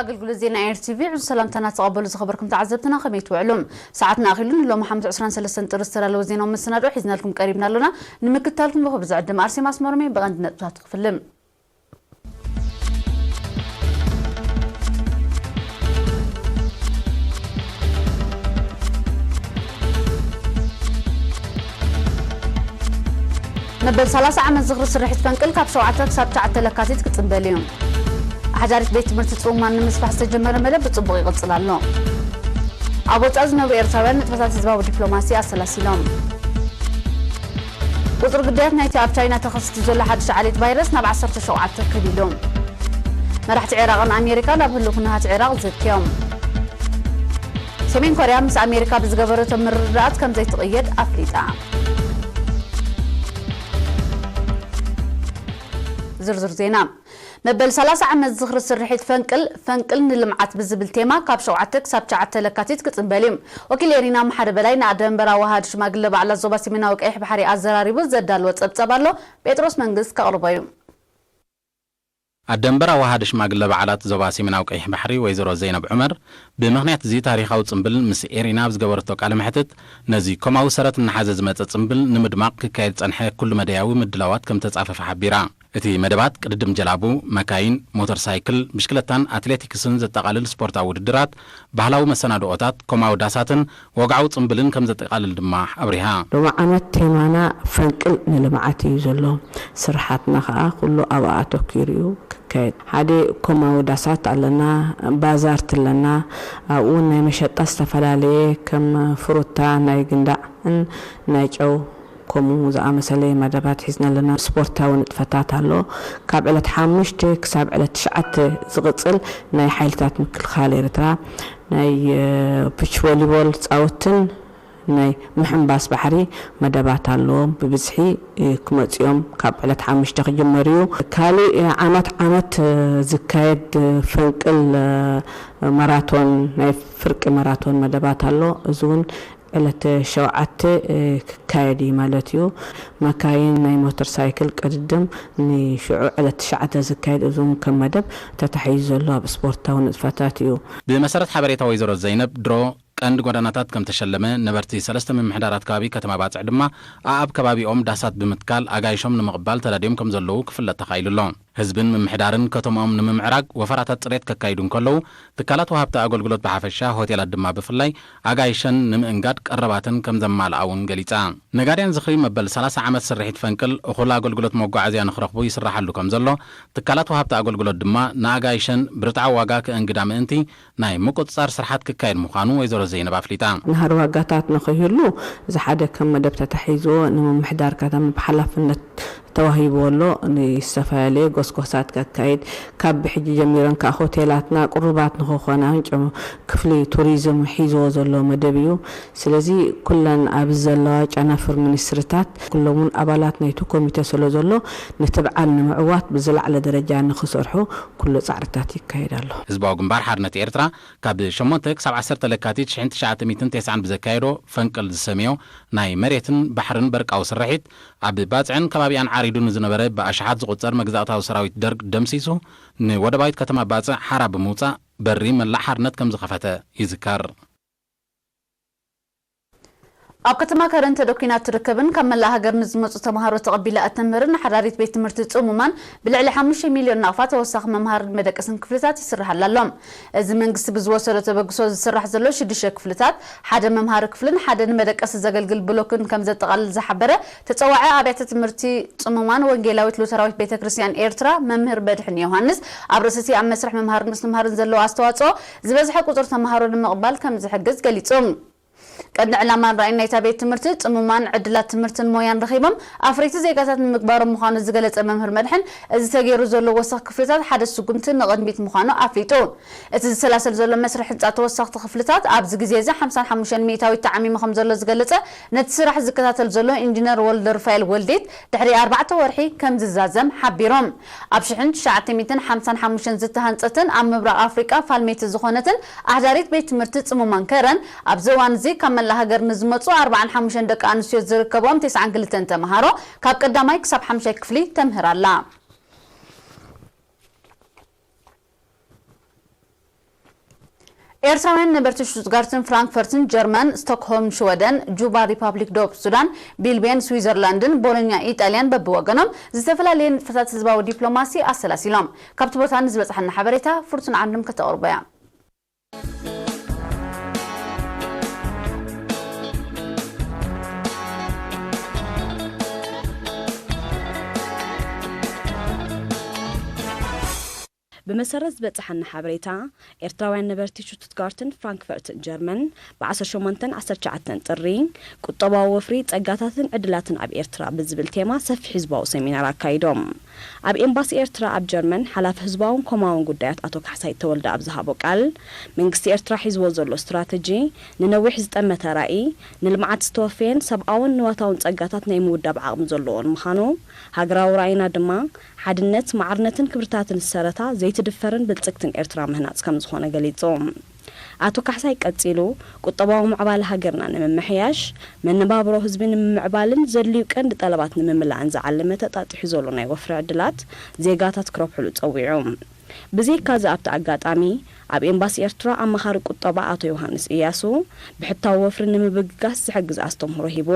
ኣገልግሎት ዜና ኤር ቲ ቪ ዕዙዝ ሰላምታና ተቐበሉ። ዝኸበርኩም ተዓዘብትና ከመይ ትውዕሉ? ሰዓትና ኣኺሉ ንሎሚ ሓሙስ ዕስራን ሰለስተን ጥሪ ዝተዳለወ ዜናዊ መሰናድኦ ሒዝናልኩም ቀሪብና ኣሎና። ንምክትታልኩም ብኽብሪ ዝዕድም ኣርሴማ ኣስመሮም እየ። ብቐንዲ ነጥብታት ክፍልም። መበል ሰላሳ ዓመት ዝኽሪ ስርሒት ፈንቅል ካብ ሸውዓተ ክሳብ ትሽዓተ ለካቲት ክጽንበል እዩ። ኣሕዳሪት ቤት ትምህርቲ ጽሙማን ንምስፋሕ ዝተጀመረ መደብ ብጽቡቕ ይቕጽል ኣሎ። ኣብ ወጻኢ ዝነብሩ ኤርትራውያን ንጥፈታት ህዝባዊ ዲፕሎማሲ ኣሰላሲሎም። ቁጽሪ ግዳያት ናይቲ ኣብ ቻይና ተኸሲቱ ዘሎ ሓድሽ ዓሌት ቫይረስ ናብ ዓሰርተ ሸውዓተ ከቢሉ። መራሕቲ ዒራቕን ኣሜሪካን ኣብ ህሉው ኩነታት ዒራቕ ዘትዮም። ሰሜን ኮርያ ምስ ኣሜሪካ ብዝገበረቶ ምርድዳኣት ከም ዘይትቕየድ ኣፍሊጣ። ዝርዝር ዜና። መበል ሰላሳ ዓመት ዝኽሪ ስርሒት ፈንቅል፣ ፈንቅል ንልምዓት ብዝብል ቴማ ካብ ሸውዓተ ክሳብ ትሽዓተ ለካቲት ክጽንበል እዩ። ወኪል ኤሪና መሓሪ በላይ ንኣደንበራ ዋሃድ ሽማግለ በዓላት ዞባ ሰሜናዊ ቀይሕ ባሕሪ ኣዘራሪቡ ዘዳለወ ጸብጸብ ኣሎ። ጴጥሮስ መንግስት ከቕርቦ እዩ። ኣደንበራ ዋሃድ ሽማግለ በዓላት ዞባ ሰሜናዊ ቀይሕ ባሕሪ ወይዘሮ ዘይነብ ዑመር ብምኽንያት እዚ ታሪኻዊ ጽምብል ምስ ኤሪና ኣብ ዝገበረቶ ቃለ መሕትት፣ ነዚ ኮማዊ ሰረት እናሓዘ ዝመጸ ጽምብል ንምድማቕ ክካየድ ዝጸንሐ ኩሉ መደያዊ ምድላዋት ከም ተጻፈፈ ሓቢራ። እቲ መደባት ቅድድም ጀላቡ፣ መካይን፣ ሞተር ሳይክል፣ ብሽክለታን ኣትሌቲክስን ዘጠቓልል ስፖርታዊ ውድድራት፣ ባህላዊ መሰናድኦታት፣ ኮማዊ ዳሳትን ወግዓዊ ጽምብልን ከም ዘጠቓልል ድማ ኣብሪሃ። ሎሚ ዓመት ቴማና ፈንቅል ንልምዓት እዩ ዘሎ። ስርሓትና ከኣ ኩሉ ኣብኣ ኣተኲሩ እዩ ክካየድ። ሓደ ኮማዊ ዳሳት ኣለና፣ ባዛርት ኣለና። ኣብኡ ናይ መሸጣ ዝተፈላለየ ከም ፍሩታ፣ ናይ ግንዳዕን ናይ ጨው ከምኡ ዝኣመሰለ መደባት ሒዝና ኣለና። ስፖርታዊ ንጥፈታት ኣሎ። ካብ ዕለት ሓሙሽተ ክሳብ ዕለት ትሽዓተ ዝቕጽል ናይ ሓይልታት ምክልኻል ኤርትራ ናይ፣ እ፣ ቢች ቮሊቦል ጻወትን ናይ ምሕንባስ ባሕሪ መደባት ኣለዎም። ብብዝሒ፣ እ፣ ክመጽኡ እዮም ካብ ዕለት ሓሙሽተ ክጅመር እዩ። ካሊእ፣ እ፣ ዓመት ዓመት፣ እ፣ ዝካየድ፣ እ፣ ፈንቅል፣ እ፣ ማራቶን፣ ናይ ፍርቂ ማራቶን መደባት ኣሎ። እዚ እውን ዕለት ሸውዓተ፣ እ፣ ክካየድ እዩ ማለት እዩ። መካይን፣ ናይ ሞተር ሳይክል ቅድድም ንሽዑ ዕለት ትሽዓተ ዝካየድ፣ እዚ እውን ከም መደብ ተታሒዙ ዘሎ ኣብ ስፖርታዊ ንጥፈታት እዩ። ብመሰረት ሓበሬታ ወይዘሮ ዘይነብ ድሮ ቀንዲ ጎደናታት ከም ተሸለመ፣ ነበርቲ ሰለስተ ምምሕዳራት ከባቢ ከተማ ባጽዕ ድማ ኣኣብ ከባቢኦም ዳሳት ብምትካል ኣጋይሾም ንምቕባል ተዳድዮም ከም ዘለዉ ክፍለጥ ተኻኢሉ ኣሎ። ህዝብን ምምሕዳርን ከተማኦም ንምምዕራግ ወፈራታት ጽሬት ከካይዱ እንከለዉ፣ ትካላት ወሃብቲ ኣገልግሎት ብሓፈሻ፣ ሆቴላት ድማ ብፍላይ ኣጋይሸን ንምእንጋድ ቀረባተን ከም ዘማልኣ እውን ገሊጻ። ነጋድያን ዝኽሪ መበል ሰላሳ ዓመት ስርሒት ፈንቅል እኹል ኣገልግሎት መጓዓዝያ ንኽረኽቡ ይስራሓሉ ከም ዘሎ፣ ትካላት ወሃብቲ ኣገልግሎት ድማ ንኣጋይሸን ብርትዓዊ ዋጋ ክእንግዳ ምእንቲ ናይ ምቁጽጻር ስርሓት ክካየድ ምዃኑ ወይዘሮ ዘይነብ ኣፍሊጣ። ናህሪ ዋጋታት ንኸይህሉ እዚ ሓደ ከም መደብ ተታሒዝዎ ንምምሕዳር ከተማ ብሓላፍነት ተዋሂብዎ ኣሎ። ንዝተፈላለየ ጎስጎሳት ከካይድ፣ ካብ ብሕጂ ጀሚረን ከኣ ሆቴላትና ቅሩባት ንኽኾና፣ ጨ-፣ ክፍሊ ቱሪዝም ሒዝዎ ዘሎ መደብ እዩ። ስለዚ ኩለን ኣብዚ ዘለዋ ጨናፍር ሚኒስትሪታት ኩሎም እውን ኣባላት ናይቲ ኮሚቴ ስለ ዘሎ፣ ነቲ በዓል ንምዕዋት ብዝለዓለ ደረጃ ንኽሰርሑ ኩሉ ጻዕርታት ይካየድ ኣሎ። ህዝባዊ ግንባር ሓርነት ኤርትራ ካብ ሸሞንተ ክሳብ ዓሰርተ ለካቲት ሽሕን ትሽዓተ ሚእትን ተስዓን ብዘካየዶ ፈንቅል ዝሰምዮ ናይ መሬትን ባሕርን በርቃዊ ስርሒት፣ ኣብ ባጽዕን ከባቢኣን ዓሪዱ ንዝነበረ ብኣሽሓት ዝቑጸር መግዛእታዊ ሰራዊት ደርግ ደምሲሱ፣ ንወደባዊት ከተማ ባጽዕ ሓራ ብምውጻእ በሪ መላእ ሓርነት ከም ዝኸፈተ ይዝከር። ኣብ ከተማ ከረን ተደኲና እትርከብን ካብ መላእ ሃገር ንዝመጹ ተምሃሮ ተቐቢላ እተምህርን ሓዳሪት ቤት ትምህርቲ ጽሙማን ብልዕሊ ሓሙሽተ ሚልዮን ናቕፋ ተወሳኺ መምሃርን መደቀስን ክፍልታት ይስርሓላ ኣሎ። እዚ መንግስቲ ብዝወሰዶ ተበግሶ ዝስራሕ ዘሎ ሽዱሽተ ክፍልታት፣ ሓደ መምሃሪ ክፍልን ሓደ ንመደቀሲ ዘገልግል ብሎክን ከም ዘጠቓልል ዝሓበረ ተጸዋዒ ኣብያተ ትምህርቲ ጽሙማን ወንጌላዊት ሉተራዊት ቤተ ክርስቲያን ኤርትራ መምህር መድሕን ዮሃንስ፣ ኣብ ርእሲ እቲ ኣብ መስርሕ መምሃርን ምስትምሃርን ዘለዎ ኣስተዋጽኦ ዝበዝሐ ቁጽሪ ተምሃሮ ንምቕባል ከም ዝሕግዝ ገሊጹ። ቀንዲ ዕላማን ራእይን ናይታ ቤት ትምህርቲ፣ ጽሙማን ዕድላት ትምህርትን ሞያን ረኺቦም ኣፍረይቲ ዜጋታት ንምግባሮም ምዃኑ ዝገለጸ መምህር መድሕን፣ እዚ ተገይሩ ዘሎ ወሰኽ ክፍልታት ሓደ ስጉምቲ ንቕድሚት ምዃኑ ኣፍሊጡ። እቲ ዝሰላሰል ዘሎ መስርሕ ህንጻ ተወሰኽቲ ክፍልታት ኣብዚ ግዜ እዚ ሓምሳን ሓሙሽተን ሚእታዊት ተዓሚሙ ከም ዘሎ ዝገለጸ፣ ነቲ ስራሕ ዝከታተል ዘሎ ኢንጂነር ወልደ ሩፋኤል ወልዴት፣ ድሕሪ ኣርባዕተ ወርሒ ከም ዝዛዘም ሓቢሮም። ኣብ ሽሕን ትሽዓተ ሚእትን ሓምሳን ሓሙሽተን ዝተሃንጸትን ኣብ ምብራቕ ኣፍሪቃ ፋልሜቲ ዝኾነትን ኣሕዳሪት ቤት ትምህርቲ ጽሙማን ከረን፣ ኣብዚ እዋን እዚ ካብ መላእ ሃገር ንዝመጹ ኣርባዓን ሓሙሽተን ደቂ ኣንስትዮ ዝርከብኦም ተስዓን ክልተን ተምሃሮ ካብ ቀዳማይ ክሳብ ሓምሻይ ክፍሊ ተምህር ኣላ። ኤርትራውያን ነበርቲ ሽቱትጋርትን ፍራንክፈርትን ጀርመን፣ ስቶክሆልም ሽወደን፣ ጁባ ሪፓብሊክ ደቡብ ሱዳን፣ ቢልቤን ስዊዘርላንድን ቦሎኛ ኢጣልያን በብወገኖም ዝተፈላለየ ንጥፈታት ህዝባዊ ዲፕሎማሲ ኣሰላሲሎም። ካብቲ ቦታ ንዝበጽሓና ሓበሬታ ፍርቱን ዓንዶም ከተቕርቦ እያ። ብመሰረት ዝበጽሓና ሓበሬታ፣ ኤርትራውያን ነበርቲ ሽቱትጋርትን ፍራንክፈርትን ጀርመን ብ ዓሰርተ ሸሞንተን ዓሰርተ ትሽዓተን ጥሪ ቁጠባዊ ወፍሪ ጸጋታትን ዕድላትን ኣብ ኤርትራ ብዝብል ቴማ ሰፊሕ ህዝባዊ ሰሚናር ኣካይዶም። ኣብ ኤምባሲ ኤርትራ ኣብ ጀርመን ሓላፊ ህዝባውን ኮማውን ጉዳያት ኣቶ ካሕሳይ ተወልደ ኣብ ዝሃቦ ቃል፣ መንግስቲ ኤርትራ ሒዝዎ ዘሎ ስትራተጂ ንነዊሕ ዝጠመተ ራእይ፣ ንልምዓት ዝተወፈየን ሰብኣውን ንዋታውን ጸጋታት ናይ ምውዳብ ዓቕሚ ዘለዎን ምዃኑ፣ ሃገራዊ ራእይና ድማ ሓድነት፣ ማዕርነትን ክብርታትን ዝሰረታ ዘይትድፈርን ብልጽግትን ኤርትራ ምህናጽ ከም ዝኾነ ገሊጹ። ኣቶ ካሕሳይ ቀጺሉ፣ ቁጠባዊ ምዕባለ ሃገርና ንምምሕያሽ፣ መነባብሮ ህዝቢ ንምምዕባልን ዘድልዩ ቀንዲ ጠለባት ንምምላእን ዝዓለመ ተጣጢሑ ዘሎ ናይ ወፍሪ ዕድላት ዜጋታት ክረብሕሉ ጸዊዑ። ብዘይካዚ ኣብቲ ኣጋጣሚ ኣብ ኤምባሲ ኤርትራ ኣማኻሪ ቁጠባ ኣቶ ዮሃንስ እያሱ ብሕታዊ ወፍሪ ንምብግጋስ ዝሕግዝ ኣስተምህሮ ሂቡ።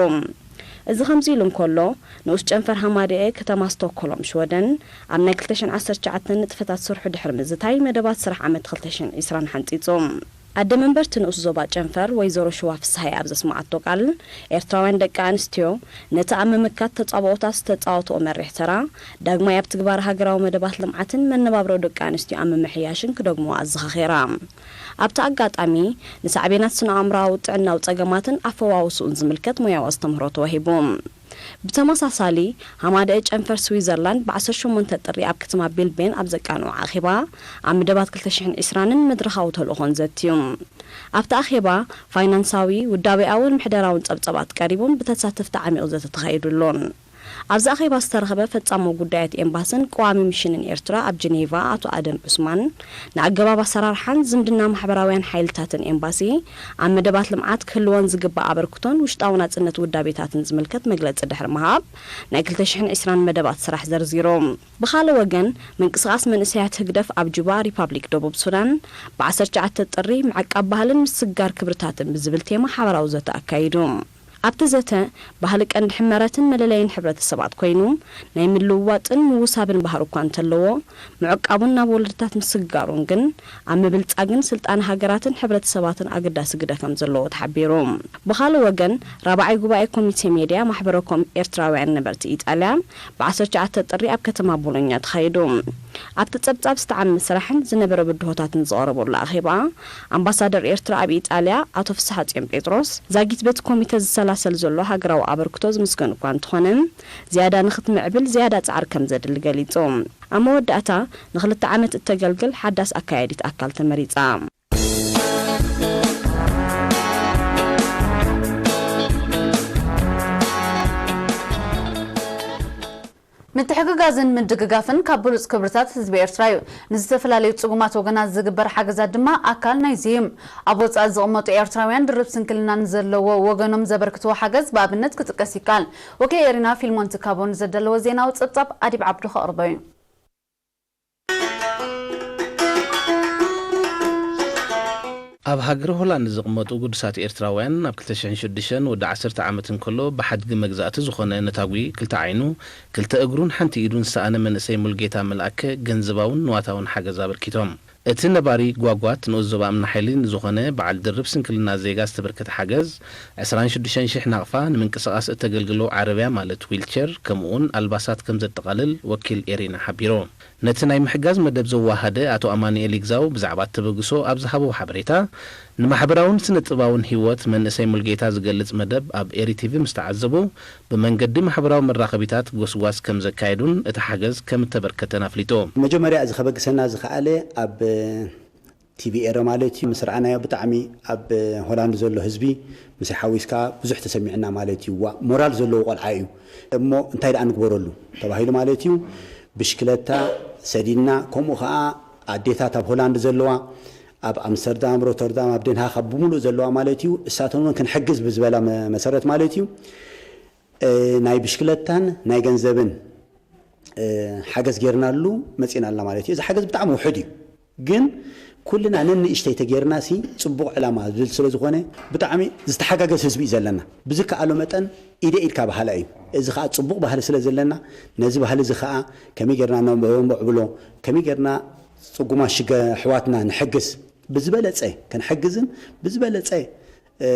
እዚ ከምዚ ኢሉ እንከሎ፣ ንኡስ ጨንፈር ሃማደኤ ከተማ ስቶክሆልም ሽወደን ኣብ ናይ ክልተ ሽሕን ዓሰርተ ትሽዓተን ንጥፈታት ስርሑ ድሕሪ ምዝታይ መደባት ስራሕ ዓመት ክልተ ሽሕን ዕስራን ሓንጺጹ። ኣደ መንበርቲ ንኡስ ዞባ ጨንፈር ወይዘሮ ሽዋ ፍስሃየ ኣብ ዘስመዓቶ ቃል፣ ኤርትራውያን ደቂ ኣንስትዮ ነቲ ኣብ ምምካት ተጻብኦታት ዝተጻወትኦ መሪሕ ተራ ዳግማይ ኣብ ትግባረ ሃገራዊ መደባት ልምዓትን መነባብሮ ደቂ ኣንስትዮ ኣብ ምምሕያሽን ክደግምዎ ኣዘኻኺራ። ኣብቲ ኣጋጣሚ፣ ንሳዕቤናት ስነ-ኣእምሮኣዊ ጥዕናዊ ጸገማትን ኣፈዋውስኡን ዝምልከት ሞያዊ ኣስተምህሮ ተዋሂቡ። ብተመሳሳሊ፣ ሃማደኤ ጨንፈር ስዊዘርላንድ ብ ዓሰርተ ሸሞንተ ጥሪ ኣብ ከተማ ቤልቤን ኣብ ዘቃንዖ ኣኼባ፣ ኣብ መደባት ክልተ ሽሕን ዕስራን መድረኻዊ ተልእኾን ዘትዩ። ኣብቲ ኣኼባ፣ ፋይናንሳዊ፣ ውዳቤኣውን ምሕደራውን ጸብጸባት ቀሪቦም ብተሳተፍቲ ዓሚቕ ዘተ ተኻይዱሉን። ኣብዚ ኣኼባ ዝተረኸበ ፈጻሚ ጉዳያት ኤምባስን ቀዋሚ ሚሽንን ኤርትራ ኣብ ጀኔቫ ኣቶ ኣደም ዑስማን፣ ንኣገባብ ኣሰራርሓን ዝምድና ማሕበራውያን ሓይልታትን ኤምባሲ ኣብ መደባት ልምዓት ክህልወን ዝግባእ ኣበርክቶን ውሽጣዊ ናጽነት ውዳቤታትን ዝምልከት መግለጺ ድሕሪ ምሃብ፣ ናይ ክልተ ሽሕን ዕስራን መደባት ስራሕ ዘርዚሩ። ብኻልእ ወገን፣ ምንቅስቓስ መንእሰያት ህግደፍ ኣብ ጁባ፣ ሪፓብሊክ ደቡብ ሱዳን፣ ብ ዓሰርተ ትሽዓተ ጥሪ ምዕቃብ ባህልን ምስግጋር ክብርታትን ብዝብል ቴማ ሓበራዊ ዘተ ኣካይዱ። ኣብቲ ዘተ፣ ባህሊ ቀንዲ ሕመረትን መለለይን ሕብረተሰባት ኮይኑ፣ ናይ ምልውዋጥን ምውሳብን ባህሪ እኳ እንተለዎ፣ ምዕቃቡን ናብ ወለዶታት ምስግጋሩን ግን፣ ኣብ ምብልጻግን ስልጣነ ሃገራትን ሕብረተሰባትን ኣገዳሲ ግደ ከም ዘለዎ ተሓቢሩ። ብኻልእ ወገን፣ ራብዓይ ጉባኤ ኮሚቴ ሜድያ ማሕበረ ኮም ኤርትራውያን ነበርቲ ኢጣልያ፣ ብ ዓሰርተ ትሽዓተ ጥሪ ኣብ ከተማ ቦሎኛ ተኻይዱ። ኣብቲ ጸብጻብ ዝተዓመ ስራሕን ዝነበረ ብድሆታትን ዝቐረበሉ ኣኼባ፣ ኣምባሳደር ኤርትራ ኣብ ኢጣልያ ኣቶ ፍስሓጽዮን ጴጥሮስ፣ ዛጊት በቲ ኮሚተ ዝሰላሰል ዘሎ ሃገራዊ ኣበርክቶ ዝምስገን እኳ እንተኾነ፣ ዝያዳ ንኽትምዕብል ዝያዳ ጻዕሪ ከም ዘድሊ ገሊጹ። ኣብ መወዳእታ፣ ንኽልተ ዓመት እተገልግል ሓዳስ ኣካያዲት ኣካል ተመሪጻ። ምትሕግጋዝን ምድግጋፍን ካብ ብሉጽ ክብርታት ህዝቢ ኤርትራ እዩ። ንዝተፈላለዩ ጽጉማት ወገናት ዝግበር ሓገዛት ድማ ኣካል ናይዚ እዩ። ኣብ ወጻኢ ዝቕመጡ ኤርትራውያን ድርብ ስንክልና ንዘለዎ ወገኖም ዘበርክትዎ ሓገዝ ብኣብነት ክጥቀስ ይከኣል። ወኪል ኤሪና ፊልሞን ትካቦ ንዘዳለዎ ዜናዊ ጸብጻብ ኣዲብ ዓብዱ ከቕርቦ እዩ። ኣብ ሃገረ ሆላንድ ዝቕመጡ ግዱሳት ኤርትራውያን፣ ኣብ ክልተ ሽሕን ሽዱሽተን ወዲ ዓሰርተ ዓመት እንከሎ፣ ብሓድጊ መግዛእቲ ዝኾነ ነታጒ ክልተ ዓይኑ፣ ክልተ እግሩን ሓንቲ ኢዱን ዝሰኣነ መንእሰይ ሙልጌታ መልኣከ፣ ገንዘባውን ንዋታውን ሓገዝ ኣበርኪቶም። እቲ ነባሪ ጓጓት ንኡስ ዞባ እምናሓይሊ ንዝኾነ በዓል ድርብ ስንክልና ዜጋ ዝተበርከተ ሓገዝ፣ ዕስራን ሽዱሽተን ሽሕ ናቕፋ፣ ንምንቅስቓስ እተገልግሎ ዓረብያ ማለት ዊልቸር፣ ከምኡውን ኣልባሳት ከም ዘጠቓልል ወኪል ኤሪና ሓቢሩ። ነቲ ናይ ምሕጋዝ መደብ ዘወሃደ ኣቶ ኣማኑኤል ይግዛው ብዛዕባ እቲ ተበግሶ ኣብ ዝሃቦ ሓበሬታ፣ ንማሕበራውን ስነ-ጥበባውን ህይወት መንእሰይ ሙልጌታ ዝገልጽ መደብ ኣብ ኤሪ ቲቪ ምስ ተዓዘቡ፣ ብመንገዲ ማሕበራዊ መራኸቢታት ጎስጓስ ከም ዘካየዱን እቲ ሓገዝ ከም እተበርከተን ኣፍሊጡ። መጀመርያ እዚ ከበግሰና ዝኸኣለ ኣብ ቲቪ ኤረ ማለት እዩ። ምስ ረኣናዮ ብጣዕሚ ኣብ ሆላንድ ዘሎ ህዝቢ ምስይ ሓዊስካ ብዙሕ ተሰሚዕና ማለት እዩ። ዋ፣ ሞራል ዘለዎ ቆልዓ እዩ። እሞ እንታይ ደኣ ንግበረሉ ተባሂሉ ማለት እዩ። ብሽክለታ ሰዲድና፣ ከምኡ ኸዓ ኣዴታት ኣብ ሆላንድ ዘለዋ፣ ኣብ ኣምስተርዳም፣ ሮተርዳም፣ ኣብ ደንሃክ፣ ኣብ ብምሉእ ዘለዋ ማለት እዩ። እሳተን እውን ክንሕግዝ ብዝበላ መ-፣ መሰረት ማለት እዩ። እ፣ ናይ ብሽክለታን ናይ ገንዘብን፣ እ፣ ሓገዝ ጌርናሉ መጺእና ኣለና ማለት እዩ። እዚ ሓገዝ ብጣዕሚ ውሑድ እዩ፣ ግን ኩልና ነንእሽተይ ተጌርና ሲ ጽቡቕ ዕላማ ዝብል ስለ ዝኾነ፣ ብጣዕሚ ዝተሓጋገዝ ህዝቢ እዩ ዘለና። ብዝከኣሎ መጠን ኢደ ኢድካ ባህላ እዩ። እዚ ከዓ ጽቡቕ ባህሊ ስለ ዘለና፣ ነዚ ባህሊ እዚ ከዓ ከመይ ጌርና ነቦ-፣ ነቦዕብሎ፣ ከመይ ጌርና ጽጉማት ሽገ-፣ ኣሕዋትና ንሕግዝ፣ ብዝበለጸ ክንሕግዝን ብዝበለጸ፣ እ፣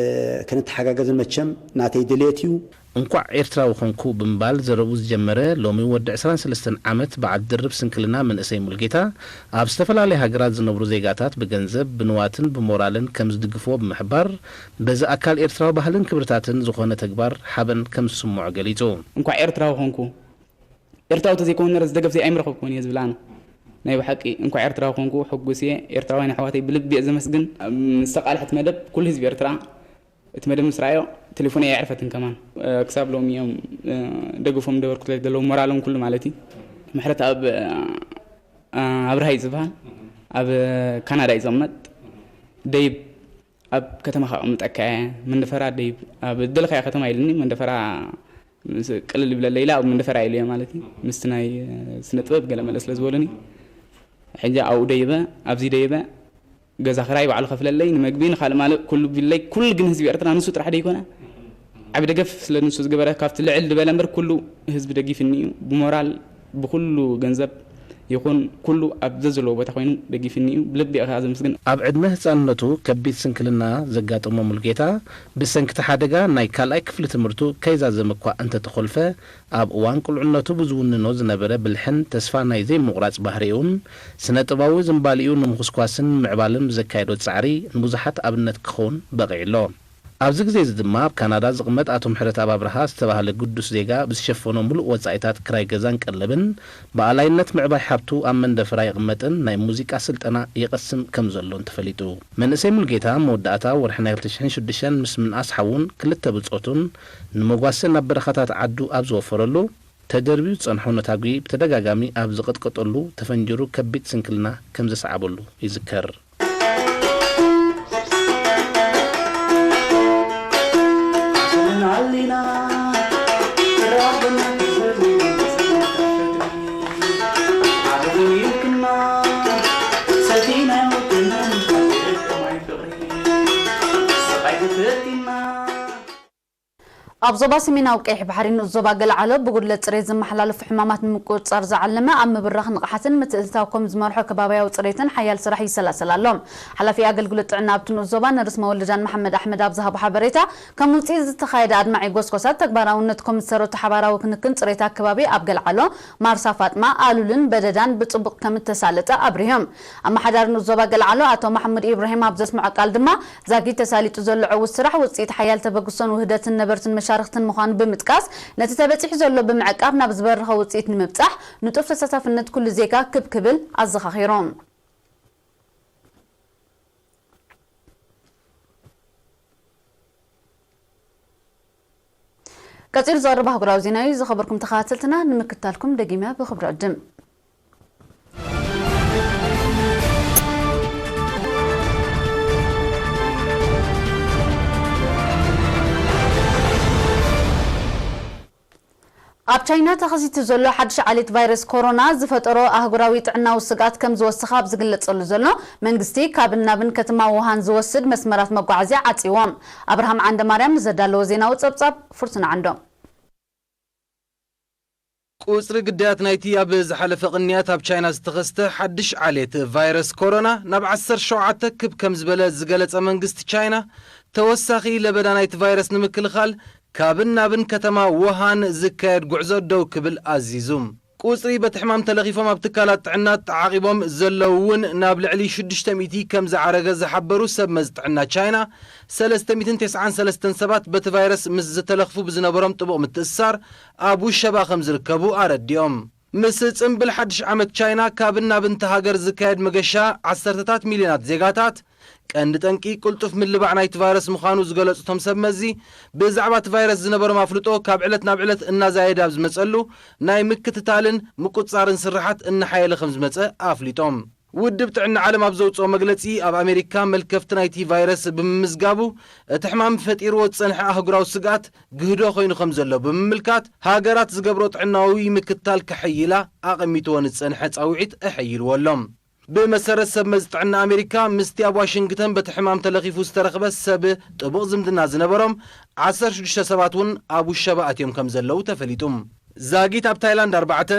ክንተሓጋገዝን መቸም ናተይ ድልየት እዩ። እንኳዕ ኤርትራዊ ኾንኩ ብምባል ዘረቡ ዝጀመረ ሎሚ ወዲ ዕስራን ሰለስተን ዓመት በዓል ድርብ ስንክልና መንእሰይ ሙልጌታ፣ ኣብ ዝተፈላለያ ሃገራት ዝነብሩ ዜጋታት ብገንዘብ፣ ብንዋትን ብሞራልን ከም ዝድግፍዎ ብምሕባር፣ በዚ ኣካል ኤርትራዊ ባህልን ክብርታትን ዝኾነ ተግባር ሓበን ከም ዝስምዖ ገሊጹ። እንኳዕ ኤርትራዊ ኾንኩ፣ ኤርትራዊ ተዘይኮነ ነረ ዝደገፍ ዘይ ኣይምረኸብኩን እየ ዝብል ኣነ። ናይ ብሓቂ እንኳዕ ኤርትራዊ ኮንኩ፣ ሕጉስ እየ። ኤርትራውያን ኣሕዋተይ ብልቢ እየ ዘመስግን። ምስ ተቃልሐት መደብ ኩሉ ህዝቢ ኤርትራ እቲ መደብ ምስ ረኣዮ፣ ቴሌፎነይ ኣየዕረፈትን ከማን። እ፣ ክሳብ ሎሚ እዮም፣ እ፣ ደገፎም ደበርኩ ዘለዉ፣ ሞራሎም ኩሉ ማለት እዩ። ምሕረት ኣብ፣ እ፣ ኣብርሃ እዩ ዝበሃል። ኣብ ካናዳ እዩ ዝቕመጥ። ደይብ ኣብ ከተማኻ ኣቐምጠካ እየ፣ መንደፈራ ደይብ፣ ኣብ ደለኻዮ ከተማ ኢሉኒ፣ መንደፈራ ምስ ቅልል ይብለለይ ኢለ ኣብ መንደፈራ ኢለዮ ማለት እዩ። ምስቲ ናይ ስነ ጥበብ ገለ መለ ስለ ዝበሉኒ፣ ሕጂ ኣብኡ ደይበ፣ ኣብዚ ደይበ፣ ገዛ ክራይ ባዕሉ ከፍለለይ፣ ንመግቢ፣ ንኻልእ ማልእ ኩሉ ቢለይ፣ ኩሉ ግን ህዝቢ ኤርትራ ንሱ ጥራሕ ደይኮነ፣ ዓቢ ደገፍ ስለ ንሱ ዝገበረ፣ ካብቲ ልዕል ዝበለ እምበር ኩሉ ህዝቢ ደጊፍኒ እዩ፣ ብሞራል፣ ብኩሉ ገንዘብ ይኹን ኩሉ ኣብ ዘዘለዎ ቦታ ኮይኑ ደጊፍኒ እዩ። ብልቢ እየ ከኣ ዘመስግን። ኣብ ዕድመ ህጻንነቱ ከቢድ ስንክልና ዘጋጠሞ ሙልጌታ፣ ብሰንክቲ ሓደጋ ናይ ካልኣይ ክፍሊ ትምህርቱ ከይዛዘመ እኳ እንተተኾልፈ፣ ኣብ እዋን ቁልዕነቱ ብዝውንኖ ዝነበረ ብልሕን ተስፋ ናይ ዘይምቑራጽ ባህሪኡን ስነ-ጥበባዊ ዝንባሊኡ ንምኹስኳስን ንምዕባልን ብዘካየዶ ጻዕሪ ንብዙሓት ኣብነት ክኸውን በቒዑ ኣሎ። ኣብዚ ግዜ እዚ ድማ ኣብ ካናዳ ዝቕመጥ ኣቶ ምሕረተኣብ ኣብርሃ ዝተባህለ ግዱስ ዜጋ ብዝሸፈኖ ምሉእ ወጻኢታት ክራይ ገዛን ቀለብን ብኣላይነት ምዕባይ ሃብቱ ኣብ መንደፈራ ይቕመጥን ናይ ሙዚቃ ስልጠና ይቐስም ከም ዘሎን ተፈሊጡ። መንእሰይ ሙልጌታ መወዳእታ ወርሒ ናይ ክልተ ሽሕን ሽዱሽተን ምስ ምንኣስ ሓዉን ክልተ ብጾቱን ንመጓሰ ናብ በረኻታት ዓዱ ኣብ ዝወፈረሉ፣ ተደርብዩ ዝጸንሖ ነታጒ ብተደጋጋሚ ኣብ ዝቐጥቀጠሉ ተፈንጂሩ ከቢድ ስንክልና ከም ዘስዓበሉ ይዝከር። ኣብ ዞባ ሰሜናዊ ቀይሕ ባሕሪ ንኡስ ዞባ ገለዓሎ ብጉድለት ጽሬት ዝመሓላለፉ ሕማማት ንምቁጽጻር ዝዓለመ ኣብ ምብራኽ ንቕሓትን ምትእትታው ኮም ዝመርሖ ከባብያዊ ጽሬትን ሓያል ስራሕ ይሰላሰል ኣሎ። ሓላፊ ኣገልግሎት ጥዕና ኣብቲ ንኡስ ዞባ ነርስ መወለጃን መሓመድ ኣሕመድ ኣብ ዝሃቦ ሓበሬታ፣ ከም ውጽኢት ዝተኻየደ ኣድማዒ ጎስጎሳት ተግባራውነት ኮም ዝሰረቱ ሓባራዊ ክንክን ጽሬት ኣከባቢ ኣብ ገለዓሎ፣ ማርሳ ፋጥማ፣ ኣሉልን በደዳን ብጽቡቕ ከም እተሳለጠ ኣብሪሆም። ኣመሓዳሪ ንኡስ ዞባ ገለዓሎ ኣቶ ማሕሙድ ኢብራሂም ኣብ ዘስምዖ ቃል ድማ፣ ዛጊት ተሳሊጡ ዘሎ ዕዉት ስራሕ ውጽኢት ሓያል ተበግሶን ውህደትን ነበርትን መሻርኽትን ምዃኑ ብምጥቃስ፣ ነቲ ተበጺሑ ዘሎ ብምዕቃብ ናብ ዝበረኸ ውጽኢት ንምብጻሕ ንጡፍ ተሳታፍነት ኩሉ ዜጋ ክብ ክብል ኣዘኻኺሩ። ቀጺሉ ዝቐርብ ኣህጉራዊ ዜና እዩ። ዝኸበርኩም ተኸታተልትና፣ ንምክታልኩም ደጊመ ብኽብሪ ዕድም። ኣብ ቻይና ተኸሲቱ ዘሎ ሓድሽ ዓሌት ቫይረስ ኮሮና ዝፈጠሮ ኣህጉራዊ ጥዕናዊ ስግኣት ከም ዝወሰኸ ኣብ ዝግለጸሉ ዘሎ፣ መንግስቲ ካብን ናብን ከተማ ውሃን ዝወስድ መስመራት መጓዓዝያ ዓጽይዎ። ኣብርሃም ዓንደማርያም ንዘዳለዎ ዜናዊ ጸብጻብ ፍርቱና ዓንዶም። ቁጽሪ ግዳያት ናይቲ ኣብ ዝሓለፈ ቅንያት ኣብ ቻይና ዝተኸስተ ሓድሽ ዓሌት ቫይረስ ኮሮና ናብ ዓሰርተ ሸውዓተ ክብ ከም ዝበለ ዝገለጸ መንግስቲ ቻይና፣ ተወሳኺ ለበዳ ናይቲ ቫይረስ ንምክልኻል ካብን ናብን ከተማ ውሃን ዝካየድ ጉዕዞ ደው ክብል ኣዚዙ። ቁጽሪ በቲ ሕማም ተለኺፎም ኣብ ትካላት ጥዕና ተዓቒቦም ዘለዉ እውን ናብ ልዕሊ ሽዱሽተ ሚእቲ ከም ዝዓረገ ዝሓበሩ ሰብ መዚ ጥዕና ቻይና፣ ሰለስተ ሚእትን ተስዓን ሰለስተን ሰባት በቲ ቫይረስ ምስ ዝተለኽፉ ብዝነበሮም ጥቡቕ ምትእስሳር ኣብ ውሸባ ከም ዝርከቡ ኣረዲኦም። ምስ ጽምብል ሓድሽ ዓመት ቻይና ካብን ናብን እታ ሃገር ዝካየድ መገሻ ዓሰርተታት ሚልዮናት ዜጋታት ቀንዲ ጠንቂ ቅልጡፍ ምልባዕ ናይቲ ቫይረስ ምዃኑ ዝገለጹ እቶም ሰብ መዚ፣ ብዛዕባ እቲ ቫይረስ ዝነበሮም ኣፍልጦ ካብ ዕለት ናብ ዕለት እናዛየደ ኣብ ዝመጸሉ ናይ ምክትታልን ምቁጽጻርን ስርሓት እናሓየለ ከም ዝመጸ ኣፍሊጦም። ውድብ ጥዕና ዓለም ኣብ ዘውጽኦ መግለጺ፣ ኣብ ኣሜሪካ መልከፍቲ ናይቲ ቫይረስ ብምምዝጋቡ፣ እቲ ሕማም ፈጢርዎ ዝጸንሐ ኣህጉራዊ ስግኣት ግህዶ ኮይኑ ከም ዘሎ ብምምልካት፣ ሃገራት ዝገብሮ ጥዕናዊ ምክትታል ከሐይላ ኣቐሚጥዎ ንዝጸንሐ ጻውዒት ኣሐይልዎ ኣሎ። ብመሰረት ሰብ መዚ ጥዕና ኣሜሪካ፣ ምስቲ ኣብ ዋሽንግተን በቲ ሕማም ተለኺፉ ዝተረኽበ ሰብ ጥቡቕ ዝምድና ዝነበሮም ዓሰርተ ሽዱሽተ ሰባት እውን ኣብ ውሸባ ኣትዮም ከም ዘለዉ ተፈሊጡ። ዛጊት ኣብ ታይላንድ ኣርባዕተ፣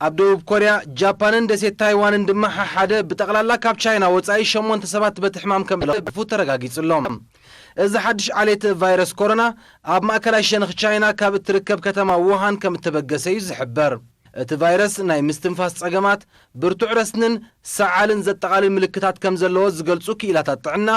ኣብ ደቡብ ኮርያ፣ ጃፓንን ደሴት ታይዋንን ድማ ሓሓደ፣ ብጠቕላላ ካብ ቻይና ወጻኢ ሸሞንተ ሰባት በቲ ሕማም ከም ዘለፉ ተረጋጊጹ ኣሎ። እዚ ሓድሽ ዓሌት ቫይረስ ኮሮና ኣብ ማእከላይ ሸነኽ ቻይና ካብ እትርከብ ከተማ ውሃን ከም እተበገሰ እዩ ዝሕበር። እቲ ቫይረስ ናይ ምስትንፋስ ጸገማት፣ ብርቱዕ ረስንን ሰዓልን ዘጠቓልል ምልክታት ከም ዘለዎ ዝገልጹ ክኢላታት ጥዕና፣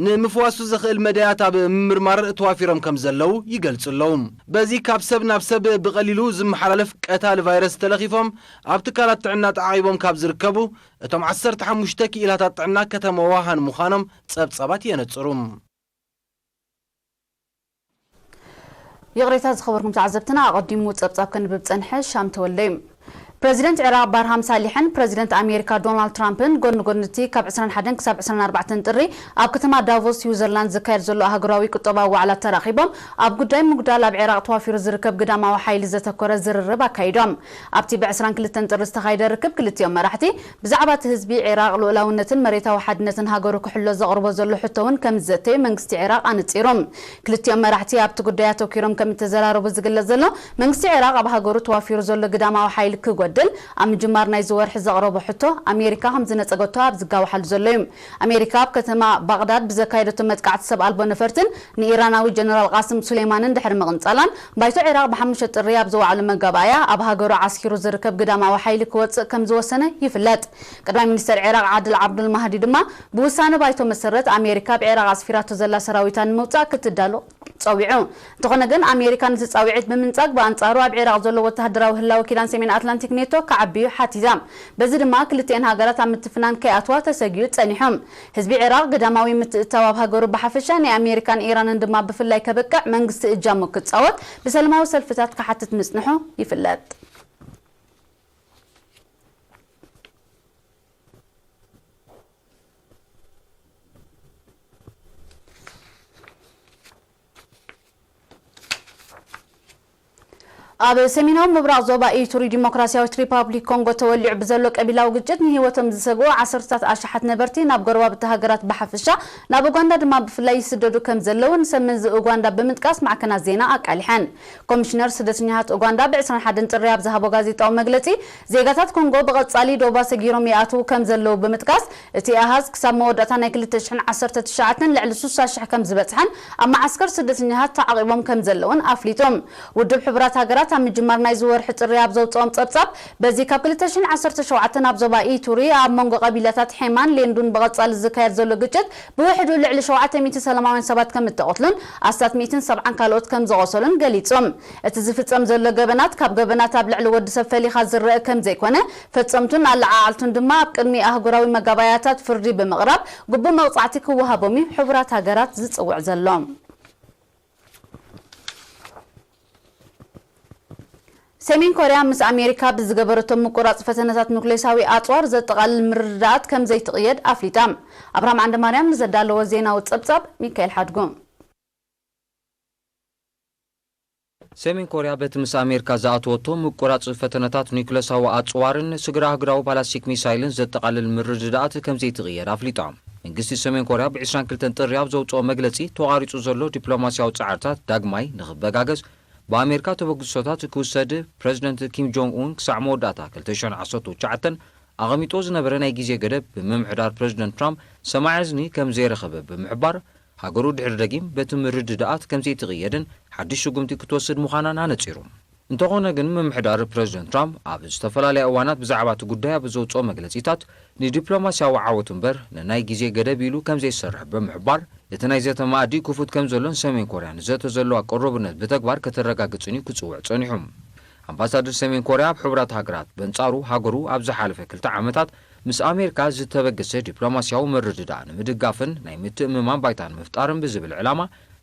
ንምፍዋሱ ዘኽእል መዳያት ኣብ ምምርማር ተዋፊሮም ከም ዘለዉ ይገልጹ ኣለዉ። በዚ ካብ ሰብ ናብ ሰብ ብቐሊሉ ዝመሓላለፍ ቀታሊ ቫይረስ ተለኺፎም ኣብ ትካላት ጥዕና ተዓቒቦም ካብ ዝርከቡ እቶም ዓሰርተ ሓሙሽተ ክኢላታት ጥዕና ከተማ ውሃን ምዃኖም ጸብጻባት የነጽሩ። ይቕሬታ ዝኸበርኩም ተዓዘብትና፣ ኣቐዲሙ ጸብጻብ ከንብብ ጸንሐ ሻም ተወልደ እዩ። ፕረዚደንት ዒራቕ ባርሃም ሳሊሕን ፕረዚደንት ኣሜሪካ ዶናልድ ትራምፕን ጎኒ ጎኒ እቲ ካብ ዕስራን ሓደን ክሳብ ዕስራን ኣርባዕተን ጥሪ ኣብ ከተማ ዳቮስ ስዊዘርላንድ ዝካየድ ዘሎ ኣህጉራዊ ቁጠባዊ ዋዕላ ተራኺቦም ኣብ ጉዳይ ምጉዳል ኣብ ዒራቕ ተዋፊሩ ዝርከብ ግዳማዊ ሓይሊ ዘተኮረ ዝርርብ ኣካይዶም። ኣብቲ ብዕስራን ክልተን ጥሪ ዝተኻየደ ርክብ ክልቲኦም መራሕቲ ብዛዕባ እቲ ህዝቢ ዒራቕ ልኡላውነትን መሬታዊ ሓድነትን ሃገሩ ክሕሎ ዘቕርቦ ዘሎ ሕቶ እውን ከም ዝዘተዩ መንግስቲ ዒራቕ ኣነጺሩ። ክልቲኦም መራሕቲ ኣብቲ ጉዳይ ኣተኲሮም ከም እተዘራረቡ ዝግለጽ ዘሎ፣ መንግስቲ ዒራቕ ኣብ ሃገሩ ተዋፊሩ ዘሎ ግዳማዊ ሓይሊ ክጎድል ኣብ ምጅማር ናይዚ ወርሒ ዘቕረቦ ሕቶ ኣሜሪካ ከም ዝነጸገቶ ኣብ ዝጋወሓሉ ዘሎ እዩ። ኣሜሪካ ኣብ ከተማ ባቕዳድ ብዘካየደቶ መጥቃዕቲ ሰብ ኣልቦ ነፈርትን ንኢራናዊ ጀነራል ቃስም ሱሌማንን ድሕሪ ምቕንጻላን፣ ባይቶ ዒራቕ ብሓሙሽተ ጥሪ ኣብ ዘዋዕሎ መጋባእያ ኣብ ሃገሩ ዓስኪሩ ዝርከብ ግዳማዊ ሓይሊ ክወጽእ ከም ዝወሰነ ይፍለጥ። ቀዳማይ ሚኒስተር ዒራቕ ዓድል ዓብዱል ማህዲ ድማ ብውሳነ ባይቶ መሰረት ኣሜሪካ ኣብ ዒራቕ ኣስፊራቶ ዘላ ሰራዊታ ንምውጻእ ክትዳሎ ጸዊዑ። እንተኾነ ግን ኣሜሪካ ነቲ ጻውዒት ብምንጻግ ብኣንጻሩ ኣብ ዒራቕ ዘሎ ወተሃደራዊ ህላወ ኪዳን ሰሜን ኣትላንቲክ ኔቶ ክዓቢ እዩ ሓቲታ። በዚ ድማ ክልቲኤን ሃገራት ኣብ ምትፍናን ከይኣትዋ ተሰጊኡ ጸኒሑ። ህዝቢ ዒራቕ ግዳማዊ ምትእትታው ኣብ ሃገሩ ብሓፈሻ ናይ ኣሜሪካን ኢራንን ድማ ብፍላይ ከብቅዕ መንግስቲ እጃሙ ክጻወት ብሰላማዊ ሰልፍታት ክሓትት ምጽንሑ ይፍለጥ። ኣብ ሰሜናዊ ምብራቕ ዞባ ኢቱሪ ዲሞክራሲያዊት ሪፓብሊክ ኮንጎ ተወሊዑ ብዘሎ ቀቢላዊ ግጭት ንህይወቶም ዝሰግኡ ዓሰርታት ኣሽሓት ነበርቲ ናብ ጎረባብቲ ሃገራት ብሓፈሻ ናብ ኡጋንዳ ድማ ብፍላይ ይስደዱ ከም ዘለዉ ንሰብ መዚ ኡጋንዳ ብምጥቃስ ማዕከናት ዜና ኣቃሊሐን። ኮሚሽነር ስደተኛታት ኡጋንዳ ብዕስራን ሓደን ጥሪ ኣብ ዝሃቦ ጋዜጣዊ መግለጺ፣ ዜጋታት ኮንጎ ብቐጻሊ ዶባ ሰጊሮም ይኣትዉ ከም ዘለዉ ብምጥቃስ፣ እቲ ኣሃዝ ክሳብ መወዳእታ ናይ ክልተ ሽሕን ዓሰርተ ትሽዓተን ልዕሊ ስሳ ሽሕ ከም ዝበጽሐን ኣብ መዓስከር ስደተኛታት ተዓቒቦም ከም ዘለዉን ኣፍሊጡ። ውድብ ሕቡራት ሃገራት ኣብ ምጅማር ናይዚ ወርሒ ጥሪ ኣብ ዘውጽኦም ጸብጻብ፣ በዚ ካብ ክልተ ሽሕን ዓሰርተ ሸውዓተን ኣብ ዞባ ኢቱሪ ኣብ መንጎ ቀቢላታት ሄማን ሌንዱን ብቐጻሊ ዝካየድ ዘሎ ግጭት ብውሕዱ ልዕሊ ሸውዓተ ሚእቲ ሰላማውያን ሰባት ከም እተቐትሉን ኣስታት ሚእትን ሰብዓን ካልኦት ከም ዝቖሰሉን ገሊጹ። እቲ ዝፍጸም ዘሎ ገበናት ካብ ገበናት ኣብ ልዕሊ ወዲ ሰብ ፈሊኻ ዝረአ ከም ዘይኮነ፣ ፈጸምቱን ኣለዓዓልቱን ድማ ኣብ ቅድሚ ኣህጉራዊ መጋባእያታት ፍርዲ ብምቕራብ ግቡእ መቕጻዕቲ ክወሃቦም እዩ ሕቡራት ሃገራት ዝጽውዕ ዘሎ። ሰሜን ኮርያ ምስ ኣሜሪካ ብዝገበረቶ ምቁራጽ ፈተነታት ኑክሌሳዊ ኣጽዋር ዘጠቓልል ምርድዳኣት ከም ዘይትቕየድ ኣፍሊጣ። ኣብርሃም ዓንደማርያም ንዘዳለዎ ዜናዊ ጸብጻብ ሚካኤል ሓድጉ። ሰሜን ኮርያ በቲ ምስ ኣሜሪካ ዝኣተወቶ ምቁራጽ ፈተነታት ኒኩለሳዊ ኣጽዋርን ስግረ ኣህጉራዊ ባላስቲክ ሚሳይልን ዘጠቓልል ምርድዳኣት ከም ዘይትቕየድ ኣፍሊጣ። መንግስቲ ሰሜን ኮርያ ብ ዕስራን ክልተን ጥሪ ኣብ ዘውጽኦ መግለጺ፣ ተቋሪጹ ዘሎ ዲፕሎማስያዊ ጻዕርታት ዳግማይ ንኽበጋገስ ብኣሜሪካ ተበግሶታት ክውሰድ ፕረዚደንት ኪም ጆንግ ኡን ክሳዕ መወዳእታ ክልተ ሽሕን ዓሰርተ ትሽዓተን ኣቐሚጥዎ ዝነበረ ናይ ግዜ ገደብ ብምምሕዳር ፕረዚደንት ትራምፕ ሰማዒ እዝኒ ከም ዘይረኸበ ብምሕባር፣ ሃገሩ ድሕሪ ደጊም በቲ ምርድዳኣት ከም ዘይትቕየድን ሓድሽ ስጉምቲ ክትወስድ ምዃናን ኣነጺሩ። እንተኾነ ግን፣ ምምሕዳር ፕረዚደንት ትራምፕ ኣብ ዝተፈላለያ እዋናት ብዛዕባ እቲ ጉዳይ ኣብ ዘውጽኦ መግለጺታት፣ ንዲፕሎማስያዊ ዓወት እምበር ንናይ ግዜ ገደብ ኢሉ ከም ዘይሰርሕ ብምሕባር፣ እቲ ናይ ዘተ መኣዲ ክፉት ከም ዘሎን ሰሜን ኮርያ ንዘተ ዘለዋ ቅሩብነት ብተግባር ከተረጋግጽን እዩ ክጽውዕ ጸኒሑ። ኣምባሳደር ሰሜን ኮርያ ኣብ ሕቡራት ሃገራት በንጻሩ፣ ሃገሩ ኣብ ዝሓለፈ ክልተ ዓመታት ምስ ኣሜሪካ ዝተበገሰ ዲፕሎማስያዊ ምርድዳእ ንምድጋፍን ናይ ምትእምማን ባይታ ንምፍጣርን ብዝብል ዕላማ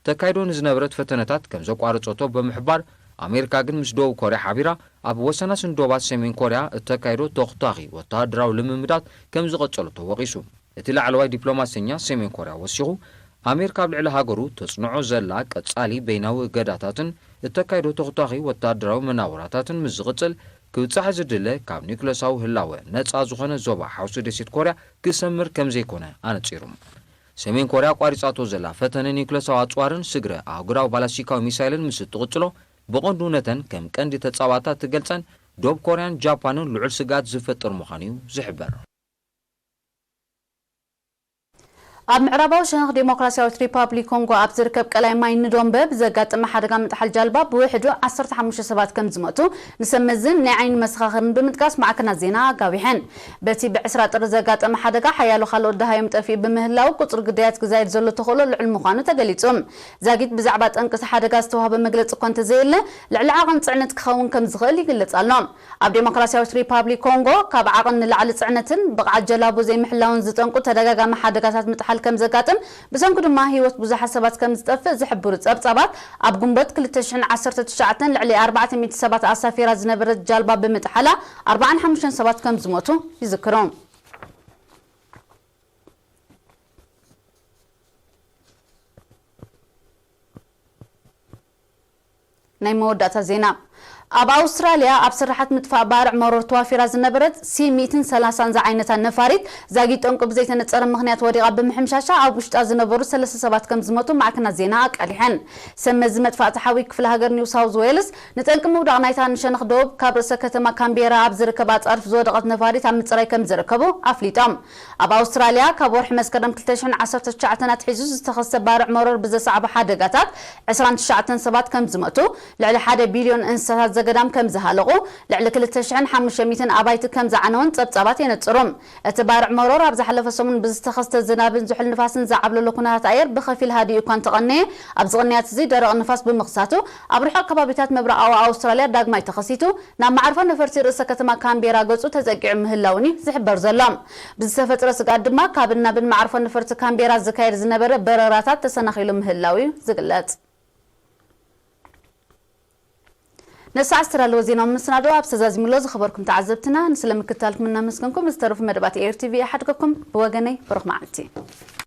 ተካይዶ ንዝነበረት ፈተነታት ከም ዘቋረጸቶ ብምሕባር፣ ኣሜሪካ ግን ምስ ደቡብ ኮርያ ሓቢራ ኣብ ወሰናስን ዶባት ሰሜን ኮርያ እተካይዶ ተኹታኺ ወተሃደራዊ ልምምዳት ከም ዝቐጸለቶ ወቒሱ። እቲ ላዕለዋይ ዲፕሎማሰኛ ሰሜን ኮርያ ወሲኹ፣ ኣሜሪካ ኣብ ልዕሊ ሃገሩ ተጽንዖ ዘላ ቀጻሊ በይናዊ እገዳታትን እተካይዶ ተኹታኺ ወተሃደራዊ መናውራታትን ምስ ዝቕጽል፣ ክብጻሕ ዝድለ ካብ ኒውክለሳዊ ህላወ ነጻ ዝኾነ ዞባ ሓውሲ ደሴት ኮርያ ክሰምር ከም ዘይኮነ ኣነጺሩ። ሰሜን ኮርያ ኣቋሪጻቶ ዘላ ፈተነ ኒውክለሳዊ ኣጽዋርን ስግረ ኣህጉራዊ ባላስቲካዊ ሚሳይልን ምስ እትቕጽሎ፣ ብቐንዱ ነተን ከም ቀንዲ ተጻዋታ እትገልጸን ደቡብ ኮርያን ጃፓንን ልዑል ስግኣት ዝፈጥር ምዃኑ እዩ ዝሕበር። ኣብ ምዕራባዊ ሸነኽ ዴሞክራሲያዊት ሪፓብሊክ ኮንጎ ኣብ ዝርከብ ቀላይ ማይ ንዶምበ ብዘጋጠመ ሓደጋ ምጥሓል ጃልባ ብውሕዱ ዓሰርተ ሓሙሽተ ሰባት ከም ዝሞቱ ንሰብ መዝን ናይ ዓይኒ መሰኻኽርን ብምጥቃስ ማዕከናት ዜና ኣጋዊሐን። በቲ ብዕስራ ጥሪ ዘጋጠመ ሓደጋ ሓያሎ ካልኦት ደሃዮም ጠፊኡ ብምህላው ቁጽሪ ግዳያት ክዛይድ ዘሎ ተኽእሎ ልዑል ምዃኑ ተገሊጹ። ዛጊት ብዛዕባ ጠንቂ እቲ ሓደጋ ዝተዋህበ መግለጺ እኳ እንተዘየለ፣ ልዕሊ ዓቐን ጽዕነት ክኸውን ከም ዝኽእል ይግለጽ ኣሎ። ኣብ ዴሞክራሲያዊት ሪፓብሊክ ኮንጎ ካብ ዓቐን ንላዕሊ ጽዕነትን ብቕዓት ጀላቡ ዘይምሕላውን ዝጠንቁ ተደጋጋሚ ሓደጋታት ምጥሓል ከም ዘጋጥም፣ ብሰንኩ ድማ ህይወት ብዙሓት ሰባት ከም ዝጠፍእ ዝሕብሩ ጸብጻባት፣ ኣብ ግንቦት ክልተ ሽሕን ዓሰርተ ትሽዓተን ልዕሊ ኣርባዕተ ሚእቲ ሰባት ኣሳፊራ ዝነበረት ጃልባ ብምጥሓላ ኣርባዓን ሓሙሽተን ሰባት ከም ዝሞቱ ይዝክሩ። ናይ መወዳእታ ዜና። ኣብ ኣውስትራልያ ኣብ ስራሓት ምጥፋእ ባርዕ መሮር ተዋፊራ ዝነበረት ሲ ሚእትን ሰላሳን ዝዓይነታ ነፋሪት ዛጊት ጠንቁ ብዘይተነጸረ ምኽንያት ወዲቓ ብምሕምሻሻ ኣብ ውሽጣ ዝነበሩ ሰለስተ ሰባት ከም ዝሞቱ ማዕከናት ዜና ኣቃሊሐን። ሰብ መዚ መጥፋእቲ ሓዊ ክፍለ ሃገር ኒው ሳውዝ ዌልስ ንጠንቂ ምውዳቕ ናይታ ንሸነኽ ደቡብ ካብ ርእሰ ከተማ ካምቤራ ኣብ ዝርከብ ኣጻርፍ ዝወደቐት ነፋሪት ኣብ ምጽራይ ከም ዝርከቡ ኣፍሊጦም። ኣብ ኣውስትራልያ ካብ ወርሒ መስከረም ክልተ ሽሕን ዓሰርተ ትሽዓተን ኣትሒዙ ዝተኸስተ ባርዕ መሮር ብዘስዓቦ ሓደጋታት ዕስራን ትሽዓተን ሰባት ከም ዝሞቱ፣ ልዕሊ ሓደ ቢልዮን እንስሳታት ዘገዳም ከም ዝሃለቑ፣ ልዕሊ ክልተ ሽሕን ሓሙሽተ ሚእትን ኣባይቲ ከም ዝዓነወን ጸብጻባት የነጽሩ። እቲ ባርዕ መሮር ኣብ ዝሓለፈ ሰሙን ብዝተኸስተ ዝናብን ዝሑል ንፋስን ዝዓብለሎ ኩነታት ኣየር ብኸፊል ሃዲኡ እኳ እንተቐነየ፣ ኣብዚ ቅንያት እዚ ደረቕ ንፋስ ብምኽሳቱ፣ ኣብ ርሑቕ ከባቢታት ምብራቓዊ ኣውስትራልያ ዳግማይ ተኸሲቱ፣ ናብ መዓርፎ ነፈርቲ ርእሰ ከተማ ካምቤራ ገጹ ተጸጊዑ ምህላውን እዩ ዝሕበር ዘሎ። ብዝተፈጥረ ስግኣት ድማ ካብን ናብን መዓርፎ ነፈርቲ ካምቤራ ዝካየድ ዝነበረ በረራታት ተሰናኺሉ ምህላው እዩ ዝግለጽ። ነዚ ሰዓት ዝተዳለወ ዜናዊ መሰናድኦ ኣብ ዝተዛዚሙሎ ዝኸበርኩም ተዓዘብትና ንስለ ምክትታልኩም እናመስገንኩም፣ ዝተረፉ መደባት ኤር ቲቪ ይሓድገኩም። ብወገነይ ብሩኽ መዓልቲ።